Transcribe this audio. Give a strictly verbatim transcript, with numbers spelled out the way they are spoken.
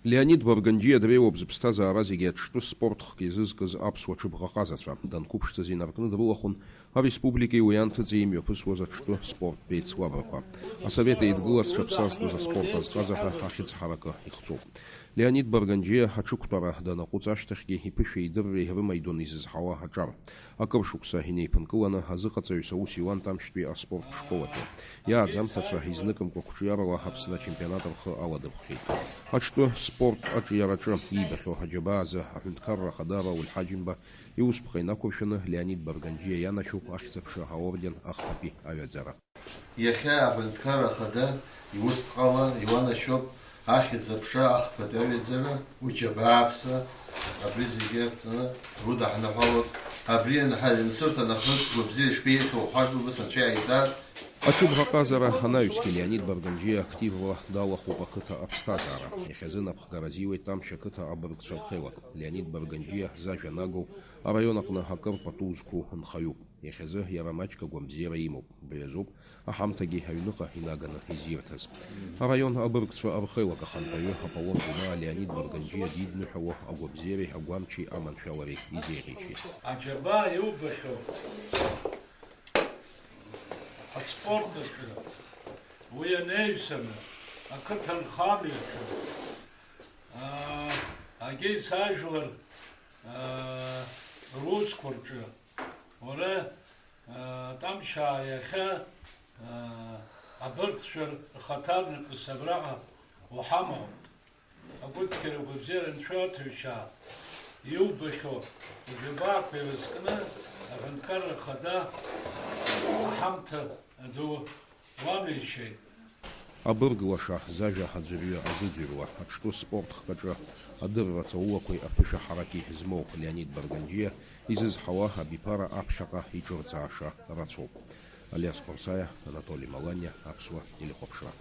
Леонид Барганџьиа дреиуоуп зыԥсҭазаара зегьы аҽтәы спорт хк иазызкыз аԥсуа ҽыбӷаҟазацәа. Данқәыԥшӡаз инаркны дрылахәын ареспубликеи уи анҭыҵи имҩаԥысуаз аҽтәы спорттә еицлабрақәа. Асовет Еидгыла зҽаԥсазтәыз аспорт азҟаза ҳәа ахьӡ ҳаракы ихҵоуп. Леонид Барганџьиа аҽықәтәара данаҟәыҵ ашьҭахьгьы иԥышәеи идырреи рымаидон изызҳауа аҿар. Акыр шықәса инеиԥынкыланы азыҟаҵаҩыс аус иуан Тамшьтәи аспорттә школ аҿы. Иааӡамҭацәа изныкымкәа қәҿиарала Аԥсны ачемпионат рхы аладырхәхьеит. Аҽтәы спорт аҿиараҿы иибахьоу аџьабаа азы аҳәынҭқарра ахада Рауль Ҳаџьымба иусԥҟа инақәыршәаны Леонид Барганџьиа ианашьоуп Ахьӡ-аԥша аорден ахԥатәи аҩаӡара. Иахьа аҳәынҭқарра ахада иусԥҟала иуанашьоуп Ахьӡ-аԥша ахԥатәи аҩаӡара, уџьабаа аԥса, абри зегьы ақәҵаны иудаҳныҳәалоуп. Абри анҳа-, иансырҭа нахыс гәабзиа ишԥеиӷьу уҳәартә убас анцәа иааиҵар. Аҽыбӷаҟазара анаҩсгьы Леонид Барганџьиа активла далахәуп ақыҭа аԥсҭазаара. Иахьазы напхгара азиуеит Тамшь ақыҭа абыргцәа рхеилак. Леонид Барганџьиа зажәа нагоу араион аҟны акыр пату зқәу нхаҩуп. Иахьазы иара маҷк агәамбзиара имоуп. Убри азоуп аҳамҭагьы аҩныҟа инаганы изирҭаз. Араион абыргцәа рхеилак ахантәаҩы Аполлон Гәынаа Леонид Барганџьиа дидныҳәало агәабзиареи агәамчи аманшәалареи изеиӷьеишьеит. Аџьабаа иубахьоу аспорт аҿы, уи анаҩсаны, ақыҭанхамҩаҿы, аа, агеисажәлар, аа, русқәа рҿы, уара, аа, Тамшьаа иахьа, аа, абыргцәа рхаҭарнакыс абраҟа уҳамоуп. Агәыцқьара, агәабзиара анцәа аҭаҩшьаа иубахьоу уџьабаақәа ирызкны аҳәынҭқарра ахада аҳамҭа ду уамеишьеит. Абырг лаша, зажәа аӡәырҩы азыӡырҩуа, аҽтәы спорт хкаҿы адырра ҵаулақәеи аԥышәа ҳараки змоу Леонид Барганџьиа изызҳауа абиԥара аԥхьаҟа иҿырҵааша рацәоуп. Алиас Қәарсаиа, Анатоли Маланиа, Аԥсуа телехәаԥшра.